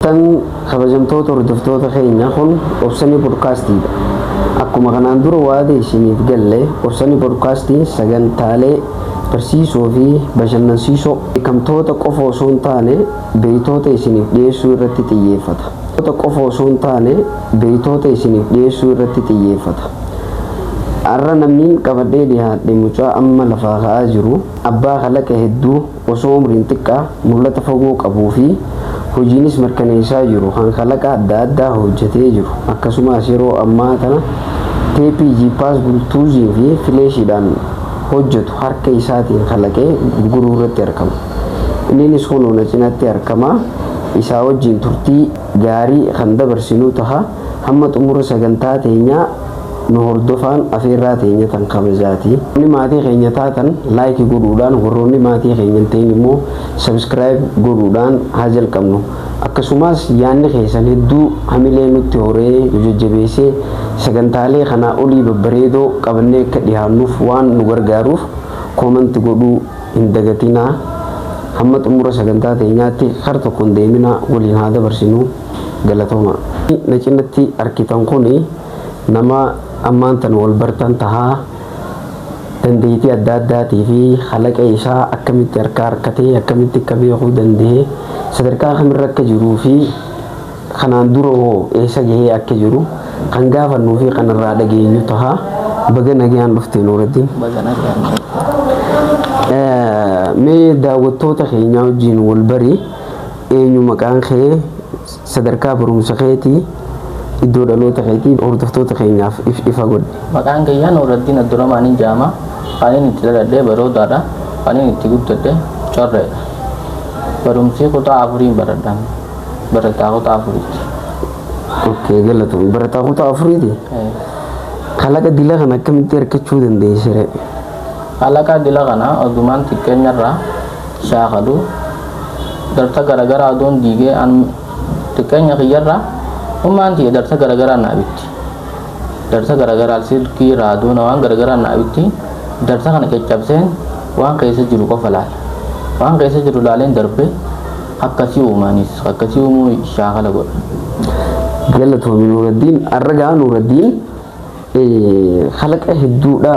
Tan kabajamtoota hordoftoota keenya kun Obsanii Podkaastiidha. Akkuma kanaan dura waada isiniif galle Obsanii Podkaastiin sagantaalee barsiisoo fi bashannansiisoo beekamtoota qofa osoo hin taane beektoota isiniif dhiyeessuu irratti xiyyeeffata. Qofa osoo hin taane beektoota isiniif dhiyeessuu irratti xiyyeeffata. Har'a namniin qabadhee dhiyaadhe mucaa amma lafaa ka'aa jiru abbaa kalaqa hedduu osoo umriin xiqqaa mul'ata fagoo qabuu fi hojiinis mirkaneessaa jiru kan kalaqa adda addaa hojjetee jiru akkasumas yeroo ammaa tana teeppii jiippaas bultuuzii fi fileeshiidhaan hojjetu harka isaatiin kalaqee gurguruu irratti argama. Inninis kunoo na cinatti argama. Isaa wajjin turtii gaarii kan dabarsinu taha hamma xumura sagantaa teenyaa nu hordofaan afeerraa teenya tan kabajaati. Warroonni maatii keenya taatan like godhuudhaan warroonni maatii keenya hin ta'in immoo subscribe godhuudhaan haa jalqabnu. Akkasumas yaadni keessan hedduu hamilee nutti horee nu jajjabeessee sagantaalee kanaa olii babbareedoo qabannee akka dhiyaannuuf waan nu gargaaruuf comment godhuu hin dagatinaa. Hamma xumura sagantaa teenyaatti kar tokko hin deeminaa waliin haa dabarsinu galatooma. Na cinatti arkitan kuni nama ammaan tan wal bartan tahaa dandeettii adda addaatii fi kalaqa isaa akkamitti harka harkatee akkamitti akka beekuu danda'e sadarkaa kamirra akka jiruu fi kanaan dura hoo eessa gahee akka jiru kan gaafannuu fi kan irraa dhageenyu taha. Baga nagaan dhufte Nuuraddiin. Baga nagaan dhufte. Mee daawwattoota keenyaa wajjin wal bari eenyu maqaan kee sadarkaa barumsa keetii iddoo dhaloota keetii hordoftoota keenyaaf ifa godhi. Maqaan kiyya Nuuraddiin Abdurrahmaanii jedhama. Kan inni itti dhaladhe Baroodaadha. Kan inni itti guddadhe Correedha. Barumsi kutaa afuriin baradha. Barataa kutaa afuriiti. Okay, galatoom. Barataa kutaa afuriiti? Kalaqa dila kana akkamitti argachuu dandeesse ree? Kalaqa dila kana odumaan xiqqeenyarraa shaakalu darsa garagaraa odoon diigee an xiqqeenya kiyyarraa ummaan tiyya darsa garagaraa naa bitti. Darsa garagaraa silkii raadoona waan garagaraa naa bitti. Darsa kana caccabseen waan keessa jiru qofa laala. Waan keessa jiru laaleen darbe akkasii uumaanis akkasii uumuu shaakala godha. Galatoomi Nuuraddiin. Har'a gaa Nuuraddiin kalaqa hedduudha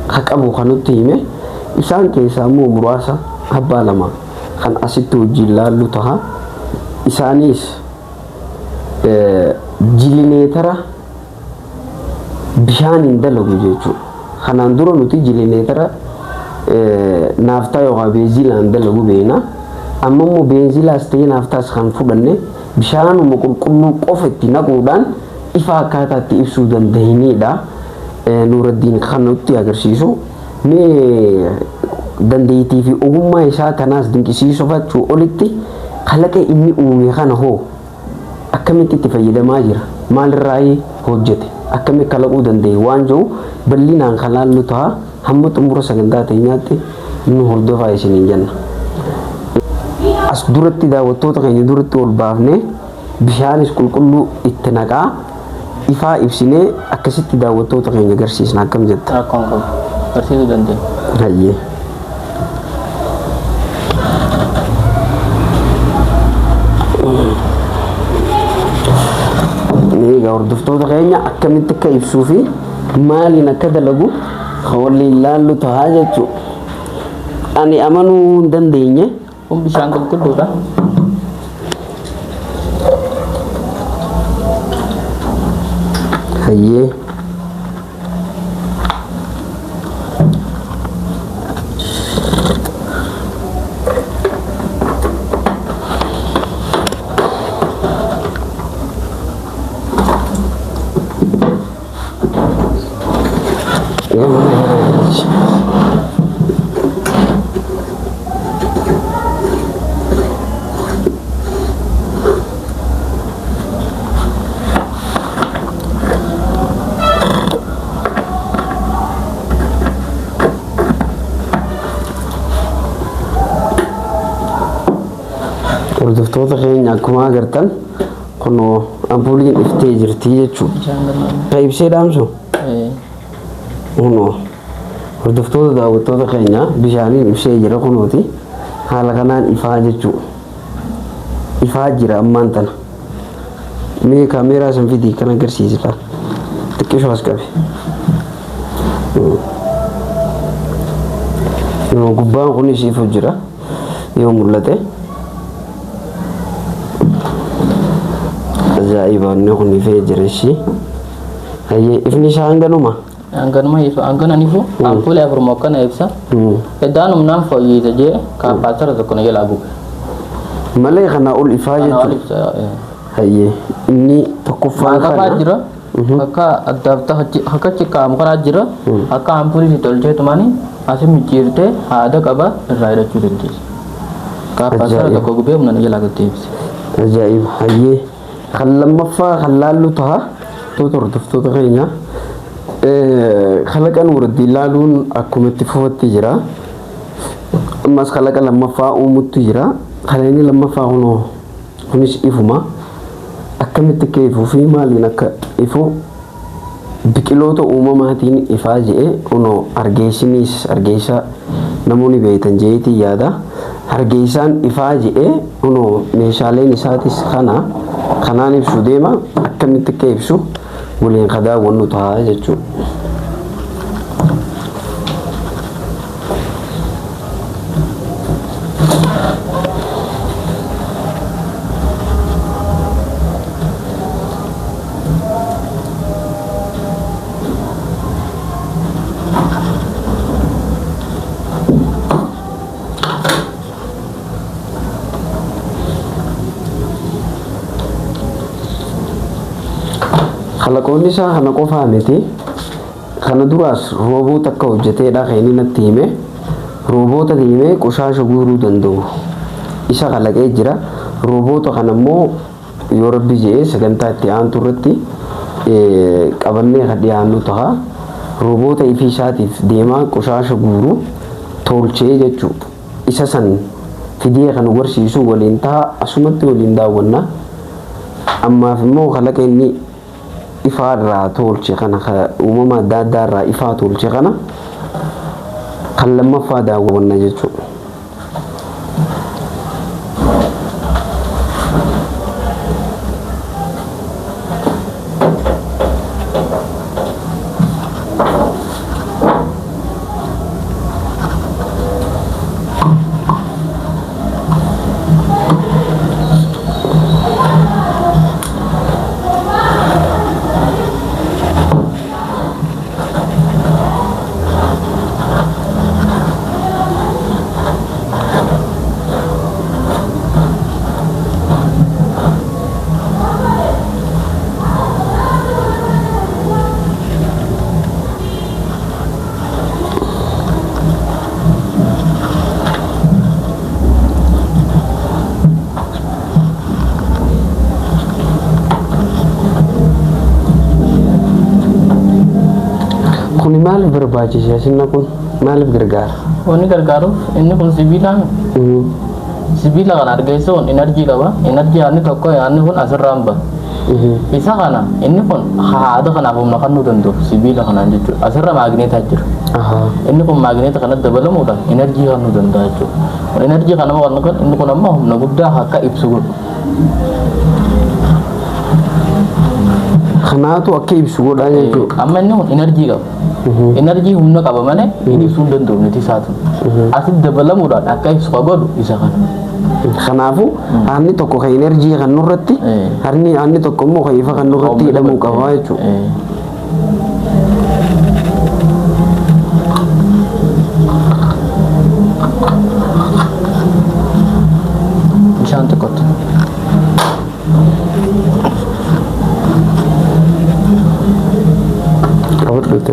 ka qabu kan nutti hime. Isaan keessaa immoo muraasa abbaa lama kan asitti wajjin laallu taha. Isaanis jilineetara bishaaniin dalagu jechuudha. Kanaan dura nuti jilineetara naaftaa yookaan beenzilaan dalagu beekna. Amma immoo beenzilaas ta'ee naaftaas kan fudhanne bishaanuma qulqulluu qofa itti naquudhaan ifa akkaataa itti ibsuu danda'anidha. Nuuraddiin kan nutti agarsiisu. Mee dandeettii fi ogummaa isaa kanaas dinqisiisifachuu olitti kalaqa inni uume kana hoo akkamitti itti fayyadamaa jira? Maalirraa hojjete? Akkamitti kalaquu danda'e? Waan jiru bal'inaan kan laallu ta'a. Hamma xumura sagantaa teenyaatti nu hordofaa isiniin jenna. As duratti daawwattoota keenya duratti ol baafnee bishaanis qulqulluu itti naqaa ifaa ibsinee akkasitti daawwattoota keenya agarsiisna akkam jetta? Rakkoon qabu. Barsiisuu dandeenya. Hayyee. Egaa hordoftoota keenya akkamitti akka ibsuu fi maaliin akka dalagu kan waliin laallu ta'a jechuudha. Ani amanuu hin dandeenye. Kun bishaan qulqulluudha. Hayyee. Hordoftoota keenya akkuma agartan kunoo ampuuliin iftee jirti jechuudha. Bishaan garmalee. Ka ibsee dhaamsu kunoo hordoftoota daawwattoota keenya bishaaniin ibsee jira kunooti haala kanaan ifaa jechuudha. Ifaa jira ammaan tana. Mee kaameeraa san fidii kan agarsiisi laal. Xiqqishoo as qabe. Yoo gubbaan kunis ifu jira yoo mul'ate. Ajaa'iba inni kun ifee jira ishii. Hayyee ifni isaa hanganuma. Hanganuma ifa hanganan ifu ampuulee afur akkana ibsa. Eddaan humnaan fooyyisa jee kaapaasitara tokko na jalaa gube. Malee kanaa ol ifaa Kana ol jechuudha. ibsa. Hayyee inni tokkoffaan Maakafaa kana. jira. Akka addaabta akka ciqqaamu kanaa jira. Akka ampuulii tolchee tumani asi micciirtee haada qaba irraa hidhachuu dandeessa. Kaapaasitara Ajaa'iba. tokko gubee humna na jalaa deddeebise. Ajaa'iba hayyee kan lammaffaa kan laallu ta'a toota hordoftoota keenya kalaqa Nuuraddiin laaluun akkuma itti fufatti jira. Ammas kalaqa lammaffaa uumutti jira. Kalaqni lammaffaa kunoo kunis ifuma. Akkamitti akka ifuu fi maaliin akka ifu biqiloota uumamaatiin ifaa je'e kunoo hargeessiniis hargeessa namoonni beektan je'eetiin yaada. Hargeessaan ifaa je'e kunoo meeshaaleen isaatis kana kanaan ibsu deema akkamitti akka ibsu waliin ka daawwannu ta'a jechuudha. Kalaqoonni isaa kana qofaa miti. Kana duraas rooboota akka hojjeteedha kan inni natti hime. Rooboota deemee qoshaasha guuruu danda'u isa kalaqee jira. Rooboota kana immoo yoo rabbi je'ee sagantaa itti aantu irratti qabannee kan dhiyaannu ta'a. Rooboota ifii isaatiif deemaa qoshaasha guuru tolchee jechuudha. Isa san fidee kan nu barsiisu waliin ta'a asumatti waliin daawwanna. Ammaaf immoo kalaqa inni ifaa irraa tolche kana uumama adda addaa irraa ifaa tolche kana kan lammaffaa daawwanna jechuudha. Kuni maaliif barbaachise asinna kun maaliif gargaara? Wanni gargaaruuf inni kun sibiilaan sibiila kana argeessuun enerjii qaba. Enerjii yaadni tokko yaadni kun asirraan baha. Isa kana inni kun haada kanaaf humna kennuu danda'u sibiila kanaan jechuudha. Asirra maagneetaa jira. Inni kun maagneeta kana dabalamuudhaan enerjii kennuu danda'a jechuudha. Enerjii kana immoo kan inni kun ammoo humna guddaa akka ibsu godhu. Kanaatu akka ibsu godhaa jechuudha. Amma inni kun enerjii qaba. Enerjii humna qaba malee inni ibsuu hin danda'u miti isaatu. Asitti dabalamuudhaan akka ibsu kan godhu isa kana. Kanaafuu harni tokko kan enerjii kan nurratti harni harni tokko immoo kan ifa kan nurratti hidhamuu qaba jechuudha. Bishaan xiqqootti. Qabadhu itti.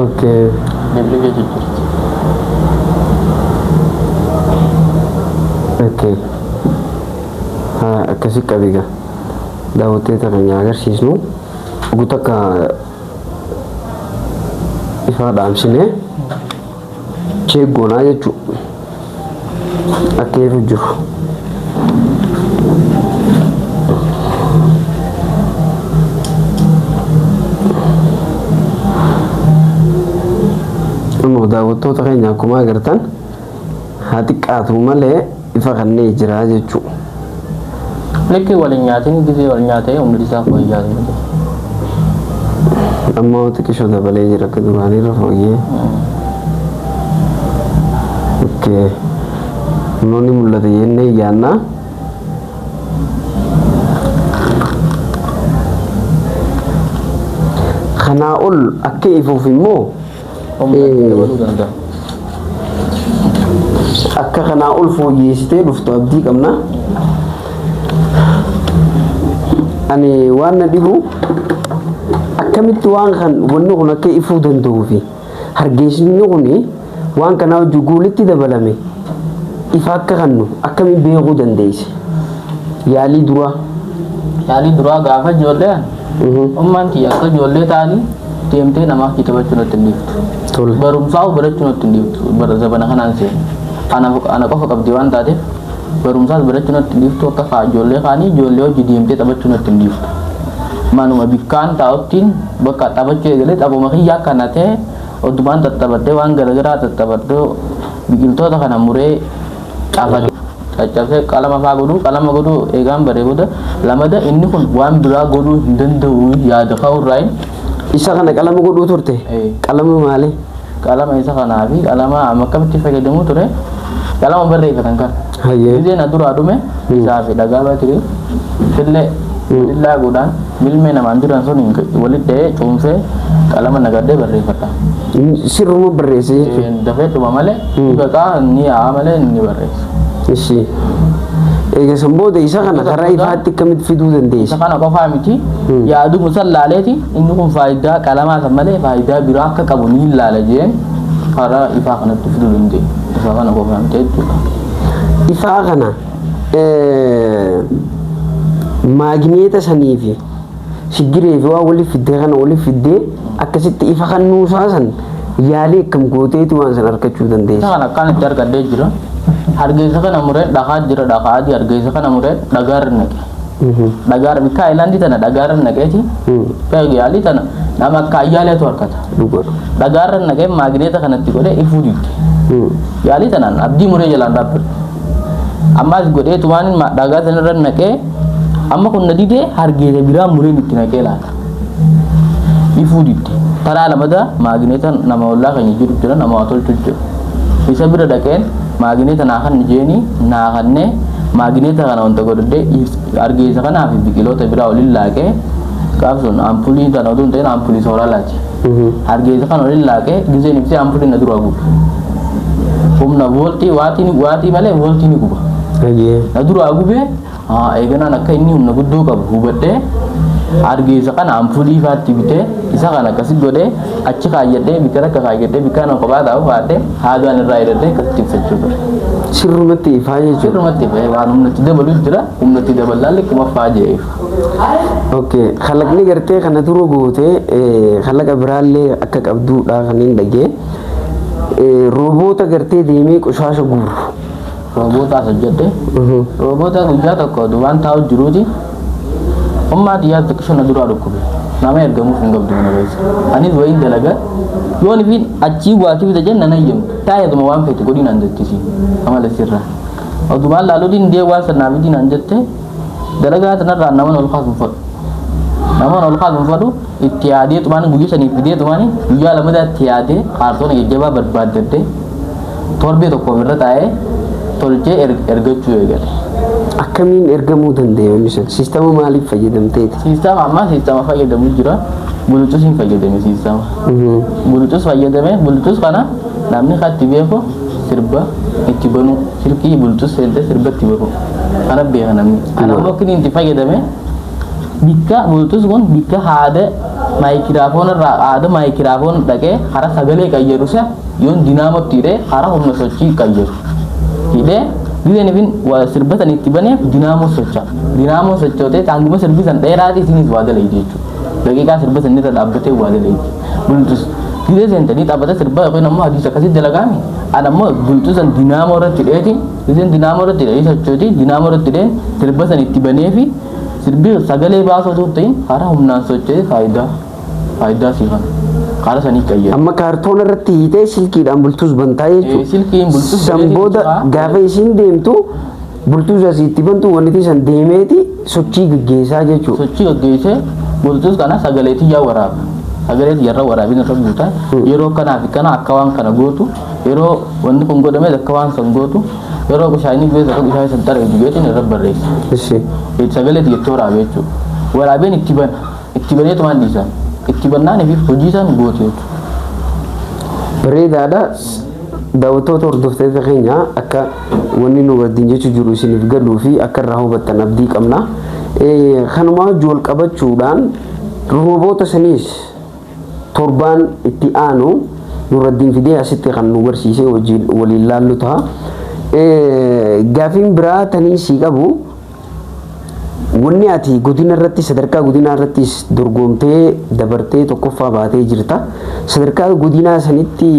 Okay. Bilbilli jirti. Okay. Haa, akkasi qabiga. Daawwattoota keenya agarsiisnu guutuu akka ifaa dhaamsinee check goonaa jechuudha. Akka ifu jiru. Immoo daawwattoota keenya akkuma agartan haa xiqqaatu malee ifa kannee jira jechuudha. Likki waliin nyaatiin gisee wal nyaatee umri isaa fooyya'aa jira. Amma xiqqishoo dabalee jira, akka duraaniirra fooyyee. Okay. Humnoonni mul'ata jennee yaannaa. Kanaa ol akka ifuuf immoo Humna dabaluu danda'a. Akka kanaa ol fooyyeessitee dhuftu abdii qabna. Ani waan na dhibu, akkamitti waan kan wanni kun akka ifuu danda'uu fi hargeessni kun waan kanaa wajjin guulitti dabalame ifa akka kannu akkamiin beekuu dandeesse? Yaalii duraa. Yaalii duraa gaafa ijoollee ummaan kiyya akka ijoollee ta'anii deemtee namaaf taphachuu natti hin dhiiftu. Barumsaa barachuu natti hin dhiiftu, bara zabana kanaan seenu. Ana qofa qabdi waan taateef barumsaas barachuu natti hin dhiiftu, akka kaa ijoollee kaanii ijoollee hojii deemtee taphachuu natti hin dhiiftu. Manuma bikkaan taa'uttiin bakka taphachuu eegalee, taphuma kiyya akkana ta'e odumaan tattaphadhee, waan garaagaraa tattaphadhee, biqiltoota kana muree cafaqee caccabsee qalama faa godhuu, qalama godhuu eegaan baree booda lamada inni kun waan biraa godhuu hin danda'u yaada ka'urraayin. Isa kana qalama godhuu turte? Qalama maali? Qalama isa kanaa fi qalama amma akkamitti fayyadamuu ture, qalama barreeffatan kana. Gizee na duraa dhume isaa fi dhagaa baatirii fillee lillaa godhaan milmee namaan duran sun walitti dha'ee cuunfee qalama nagadhee barreeffadha. Sirruma barreesse jechuudha. Dafee dhuma malee baqaa ni yaa'a malee ni barreessa. Ishi. Egaa san booda isa kana karaa ifaatti akkamitti fiduu dandeesse? Isa kana qofaa miti, yaaduma san laaleeti inni kun faayidaa qalamaa san malee faayidaa biraa akka qabu ni ilaala jeen karaa ifaa kanatti fiduu danda'e. Isa kana qofaa miti jechuudha. Ifaa kana maagneeta sanii fi shiggiree fi waan waliif fiddee kana waliif fiddee akkasitti ifa kan nuusaa san yaalii akkam gooteeti waan san argachuu dandeesse? Isa kana akkaan itti argadhee jira. Hargeysa kana muree dhakaa jira, dhakaa adii hargeysa kana muree dhagaarra naqe. Dhagaarra bikka aayilaandii tana dhagaarra naqeeti. Yaalii tana nama akka ayyaaleetu harkata. Dhagaarra naqee maagneeta kanatti godhee ifuu didde. Yaalii tanaan abdii muree jalaan dhaabbadhe. Ammas godheetu waan dhagaa sanarra naqee amma kun na didee hargeysa biraa mureen itti naqee laata. Ifuu didde. Taraa lamada maagneeta nama ollaa keenya jiru jira, nama waa tolchu jira. Isa bira dhaqeen maagneeta naa kan jeeni naa kannee maagneeta kana wanta godhadhee hargeysa kanaa fi biqiloota biraa waliin laaqee, gaaf sun ampulii tana oduu hin ta'in ampulii soolaalaati. Hargeysa kana waliin laaqee gizeen ibsee ampulii na duraa gube. Humna vooltii waatii waatii malee vooltii ni guba. Na duraa gubee eeganaan akka inni humna guddoo qabu hubadhee, hargeysa kana ampulii faatti bitee isa kana akkasi godhee achi kaayyadhee, bikka takka kaayyadhee, bikka kana kophaa taa'u kaa'adhee, haadaan irraa hidhadhee akkasitti ibsachuu ture. Sirrumatti ifaa jechuudha. Sirrumatti ifee waan humnatti dabalu jira, humnatti daballaan likkuma faa jee ifa. Okay. Kalaqni gartee kana dura gootee kalaqa biraallee akka qabduudha kan hin dhagee. Rooboota gartee deemee qoshaasha guuru. Roobootaas hojjedhe. Rooboota guyyaa tokko duwwaan taa'u jiruuti. Ummaa xiyyaa xiqqisho na duraa dhukkube. Nama ergamuuf hin qabdu mana keessa. Anis wayiin dalagaa. Yoon ifiin achii waatii bita jenna nan eeyyamtu. Taa'eetuma waan feete godhii naan jettisi. Amala sirraa. Odumaan laaluutiin dee waan sanaa fidii naan jette, dalagaa sanarraa naman ol kaasu hin fadhu. Naman ol kaasu hin fadhu, itti yaadee tumaan guyyaa saniif fidee tumaan guyyaa lamadaa itti yaadee kaartoona jajjabaa barbaaddadhee torbee tokkoof irra taa'ee tolchee ergachuu eegale. Akkamiin ergamuu danda'e wanni sun? Siistama maaliif fayyadamteeti? Siistama ammaa siistama fayyadamu jira. Bluetooth fayyadame siistama. Bluetooth fayyadame, Bluetooth kana namni katti beeku sirba itti banuu, silkii Bluetooth seentee sirba itti banuu kana beeka namni. Ana immoo akkin itti fayyadame Bikka Bluetooth kun bikka haada maayikiraafoon irraa haada maayikiraafoon dhaqee karaa sagalee qayyaru isa yoon dinaamotti hidhee karaa humna sochii qayyaru. Hidhee gizeen ifin sirba san itti baneef dinaamoo socho'a. Dinaamoo sochootee hanguma sirbi san dheeraati isinis waa dalaydi jechuudha. Daqiiqaa sirba san irra dhaabbatee waa dalaydi. Bluetooth gizee seentanii taphata sirba yookiin ammoo hadiisa akkasitti dalagaami. An ammoo Bluetooth san dinaamoo irratti hidheeti gizeen dinaamoo irratti hidhee sochooti dinaamoo irratti hidheen sirba san itti baneefi sirbi sagalee baasuu osoo hin ta'in karaa humnaan socho'ee faayidaa siifan karaa sanii qayyadu. Amma kaartoona irratti hiitee silkiidhaan Bluetooth bantaa jechuudha. Silkiin Bluetooth San booda gaafa isiin deemtu Bluetooth asii itti bantu wanti san deemeeti sochii gaggeessaa jechuudha. Sochii gaggeessee Bluetooth kana sagalee xiyyaa waraaba. Sagalee xiyyarra waraabin irra guutaa yeroo kanaa fi kana akka waan kana gootu, yeroo wanni kun godhame akka waan san gootu, yeroo bishaanii geessu akka bishaan san xaree dibeetiin irra barreessa. Ishi. Sagalee xiyyatti waraabee jechuudha. Waraabeen itti bana. Itti baneetumaan dhiisan. Itti bannaan fi hojii isaan goote jechuudha. Bareedaadha. Daawwattoota, hordoftoota keenya, akka wanni nu wajjin jechuu jiru isiniif galuu fi akka irraa hubattan abdii qabna. Kanumaa wajji wal qabachuudhaan rooboota saniis torbaan itti aanu Nuraddiin fidee asitti kan nu barsiisee wajjin waliin laallu ta'a. Gaafiin biraa tanii sii qabu, wanni ati godina irratti, sadarkaa godinaa irrattis dorgomtee dabartee tokkoffaa baatee jirta. Sadarkaa godinaa sanitti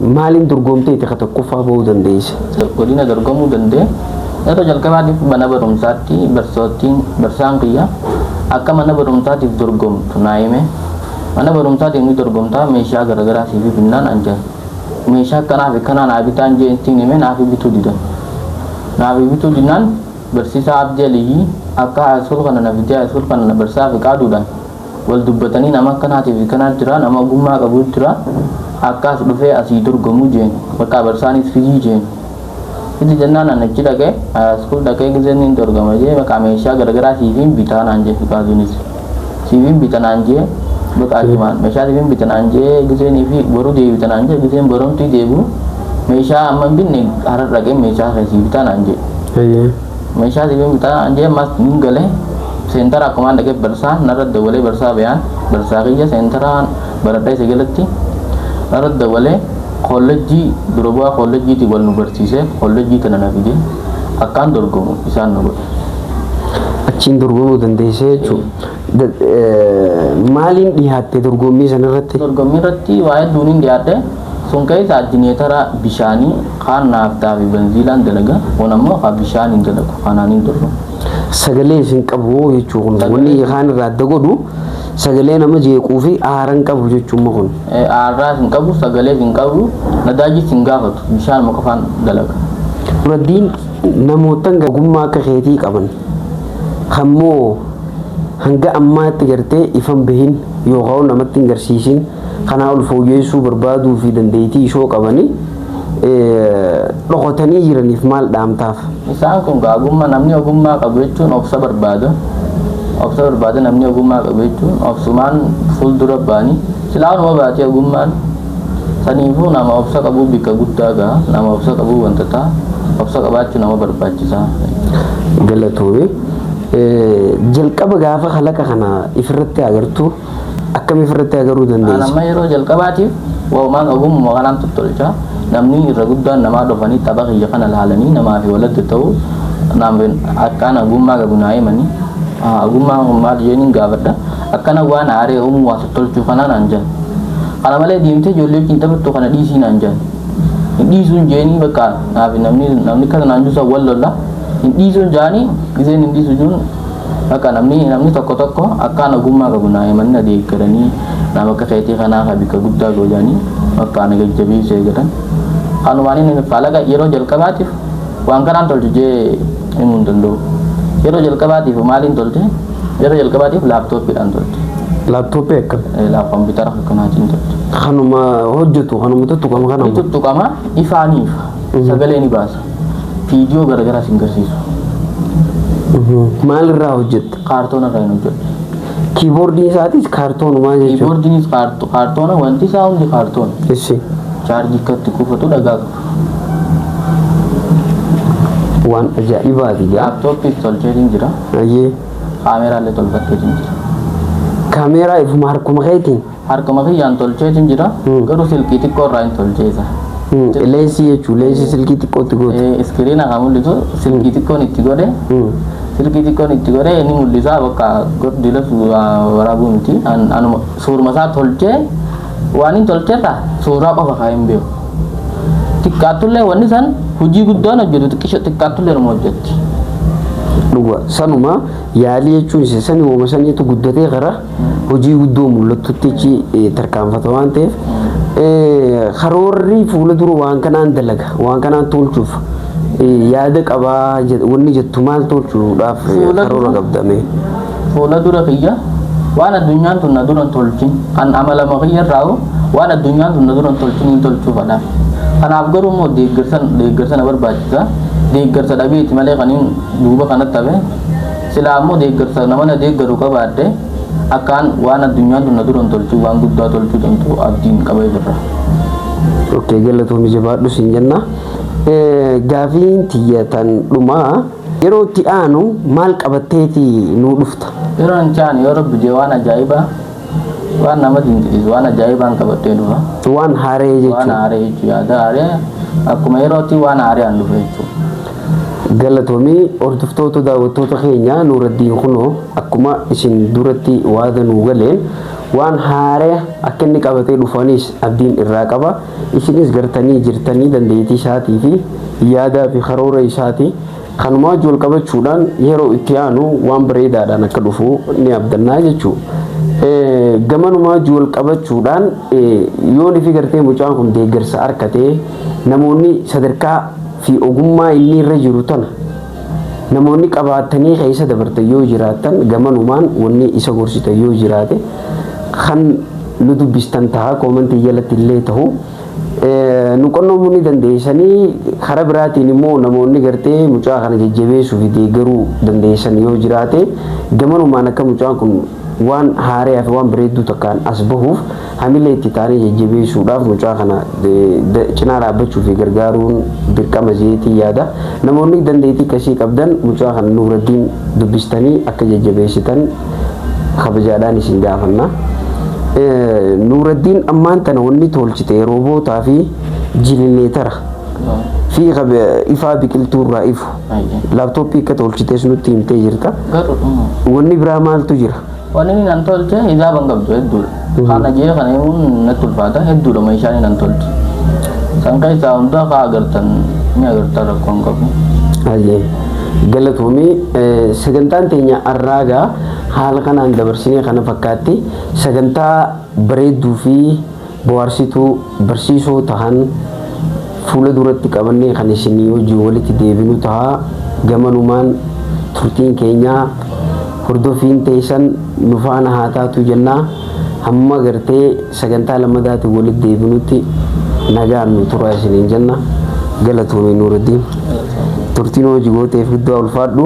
maaliin dorgomtee itti tokkoffaa bahuu dandeesse? Godina dorgomuu danda'e. Yeroo jalqabaatiif mana barumsaatti barsoottiin barsaan kiyya akka mana barumsaatiif dorgomtu naa hime. Mana barumsaatiin ni dorgomtaa, meeshaa garaagaraa siif binnaan an jedhan. Meeshaa akkanaa fi kanaa naa bitaan jee ittiin hime, naaf bituu didan. Naaf bituu didnaan barsiisaa Abdii Aliyyii akka high school kana na fidee high school kana na barsiisaa fi qaaduudhaan wal dubbatanii, nama akkanaatii fi kanaa jira, nama ogummaa qabu jira, akka as dhufee asii dorgomuu jeen, bakka barsaanis fidii jeen. Fidi jennaan an achi dhaqee high school dhaqee gizeen ni dorgoma jee, bakka meeshaa garaagaraa siifiin bitaa naan jee, qaaduunis siifiin bita naan jee, bakka achumaan meeshaa siifiin bita naan jee, gizeenii fi boruu deebita naan jee, gizeen boromtii deebi'u meeshaa amma hin binne, harar dhaqee meeshaa keessii bitaa naan jee. Meeshaa siifiin bitaa naan jee, ammas niin galee seentara akkumaan dhaqee barsaa narra dabalee, barsaa bayaan barsaa kiyya seentaraan baradhee isa jalatti narra dabalee kollejjii dura bu'aa kollejjiitiin wal nu barsiisee kollejjii tana na fide, akkaan dorgomu isaan nu godhe. Achiin dorgomuu dandeessee jechuudha. Maaliin dhiyaatte dorgommii sanarratti? Dorgommii irratti waa hedduun hin dhiyaadhe. Sun keessa jineetara bishaanii kaan naaftaa fi benziilaan dalaga, kun ammoo kaa bishaan hin dalagu, kanaan hin dorgomu. Sagalee isin qabu jechuun kun wanni kaan irraa adda godhu sagalee nama jeequu fi aaran qabu jechuun kun. Aarraas hin qabu, sagalees hin qabu, nadaajis hin gaafatu, bishaan qofaan dalaga. Nuraddiin, namoota ogummaa akka keetii qaban kammoo hanga ammaatti gartee ifan bahin yookaan namatti hin garsiisin, kanaa ol fooyyessuu barbaaduu fi dandeettii ishoo qabanii dhokatanii jiraniif maal dhaamtaaf? Isaan kun ogummaa, namni ogummaa qabu jechuun obsa barbaada. Obsa barbaada namni ogummaa qabu jechuun obsumaan fuuldura ba'anii silaanuma baatee ogummaan saniifuu nama obsa qabu bikka guddaa gaha, nama obsa qabu wanta ta'a, obsa qabaachuu nama barbaachisaa. Galatoome. Jalqaba gaafa kalaqa kana ifirratti agartu akkam ifirratti agaruu dandeessa? Amma yeroo jalqabaatiif waa'umaan ogummaa kanaan tottolcha, namni irra guddaan namaa dhufanii tapha kiyya kana laalanii namaa fi walatti ta'u akkaan ogummaa qabu naa himanii, ogummaan kun maal jeeniin gaafadha, akkana waan haaree uumuu waa tottolchuu kanaa naan jedhan. Kana malee deemtee ijoollee wajjin taphattu kana dhiisii naan jedhan. Hin dhiisuun jeenii, bakka naaf namni kana naan juusan wal lolla, hin dhiisuun jaanii, giseen hin dhiisu juun bakka namni tokko tokko akkaan ogummaa qabu naa himanii na deeggaranii, nama akka keetii kanaa ka bikka guddaa goojanii bakka na jajjabeessuu eegalan. Kanumaan inni faalaqa yeroo jalqabaatiif waan kanaan tolchu jee himuu hin danda'u. Yeroo jalqabaatiif maaliin tolche? Yeroo jalqabaatiif laaptooppiidhaan tolche. Laaptooppii akkam? Kompiitara akkanaatiin tolche. Kanuma hojjetu, kanuma tuttuqama kana. Ni tuttuqama, ifaanii ifa. Sagalee ni baasa. Viidiyoo garagaraa sin garsiisu. Maalirraa hojjetta? Kaartoona irraa hin hojjedhu. Kiiboordiin isaatis kaartoonumaa jechuudha. Kiiboordiinis kaartoona, wanti isaa hundi kaartoona. Issi. Chaarjii akkatti kuufatu dhagaa qaba. Waan ajaa'ibaati gaa. Laaptooppiis tolcheetiin jira. Ayyee. Kaameeraallee tolfadheetiin jira. Kaameeraa ifuma harkuma keetiin? Harkuma kiyyaan tolcheetiin jira. Garuu silkii xiqqoo irraa hin tolcheessa. Leensii jechuun leensii silkii xiqqootti goote. Iskiriina kan mul'isu silkii xiqqoon itti godhe. Silkii xiqqoon itti godhe inni mul'isaa bakka dila waraabuu miti. Anuma suuruma isaa tolchee waan hin tolcherraa suuraa qofa kan hin beeku. Xiqqaattullee wanni san hojii guddaan hojjetu xiqqaattullee numa hojjetti. Dhuga sanuma yaalii jechuun isa sani uuma saniitu guddatee gara hojii guddoo mul'attutti achi tarkaanfata waan ta'eef karoorri fuula dura waan kanaan dalaga waan kanaan tolchuuf yaada qabaa wanni jettu maal tolchuudhaaf karoora qabdame. Fuula dura kiyya waan addunyaan tun na dura hin tolchin an amalama kiyya irraa waan addunyaan tun na dura hin tolchin hin tolchuu fadha. Kanaaf garuu immoo deeggarsa na barbaachisa. Deeggarsa dhabeeti malee kaniin duuba kanatti hafe silaa ammoo deeggarsa nama na deeggaru qabaadhe akkaan waan addunyaan tun na dura hin tolchin waan guddaa tolchuu danda'u abdiin qaba ifirra. Okay, galatoomi jabaadhu siin jenna. Gaafiin tiyya tan dhumaa yeroo itti aanu maal qabatteeti nuu dhufta? Yeroo itti aanu yoo Rabbi jee waan ajaa'ibaa waan nama dinqisiisu waan ajaa'ibaan qabattee dhufa. Waan haaree Waan jechuudha. haaree jechuudha. Yaada haaree akkuma yerootti waan haaree dhufa jechuudha. Galatoomii hordoftoota daawwattoota keenya Nuuraddiin kunoo akkuma isin duratti waada nuu galeen waan haaree akka inni qabatee dhufanis abdiin irraa qaba. Isinis gartanii jirtanii dandeettii isaatii fi yaadaa fi karoora isaatii kanumaa wajji wal qabachuudhaan yeroo itti aanu waan bareedaadhaan akka dhufu ni abdannaa jechuudha. Gamanumaa wajji wal qabachuudhaan yoon fi gartee mucaan kun deeggarsa harkatee namoonni sadarkaa fi ogummaa inni irra jiru tana namoonni qabaatanii keessa dabartan yoo jiraatan gamanumaan wanni isa gorsitan yoo jiraate kan nu dubbistan ta'a koomantii jalatti illee ta'u nu qonnoomuu ni dandeessanii karaa biraatiin immoo namoonni gartee mucaa kana jajjabeessuu fi deeggaruu dandeessan yoo jiraate gamanumaan akka mucaan kun waan haaraa fi waan bareedduu takkaan as bahuuf hamilee itti taanee jajjabeessuudhaaf mucaa kana cinaa dhaabbachuu fi gargaaruun dirqama jeetii yaada. Namoonni dandeettii akkasii qabdan mucaa kana Nuuraddiin dubbistanii akka jajjabeessitan kabajaadhaan isin gaafanna. Nuuraddiin ammaan tana wanni tolchite roobootaa fi jilineetara fi ifaa biqiltuu irraa ifu laaptooppii akka tolchitees nutti himtee jirta. Wanni biraa maaltu jira? Wanni inni nan tolche hijaaban qabdu hedduudha. Kana jee kana himuun natti ulfaata hedduudha meeshaan inni nan tolche. San keessaa hunda haa agartan ni agartan rakkoon qabu. Ayyee galatoomii sagantaan teenya arraagaa haala kanaan dabarsinee kana fakkaatti sagantaa bareedduu fi bohaarsituu barsiisoo tahan fuula duratti qabannee kan isinii wajjin walitti deebinu ta'a gamanumaan turtiin keenyaa hordofiin teessan nu faana haa taatu jennaa hamma gartee sagantaa lammadaatiin walitti deebinutti nagaan nu tura isiniin jenna galatoomii Nuuraddiin. Turtiin hojii gooteef guddaa ulfaadhu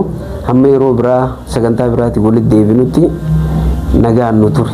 hamma yeroo biraa sagantaa biraatiin walitti deebinutti nagaan nu ture.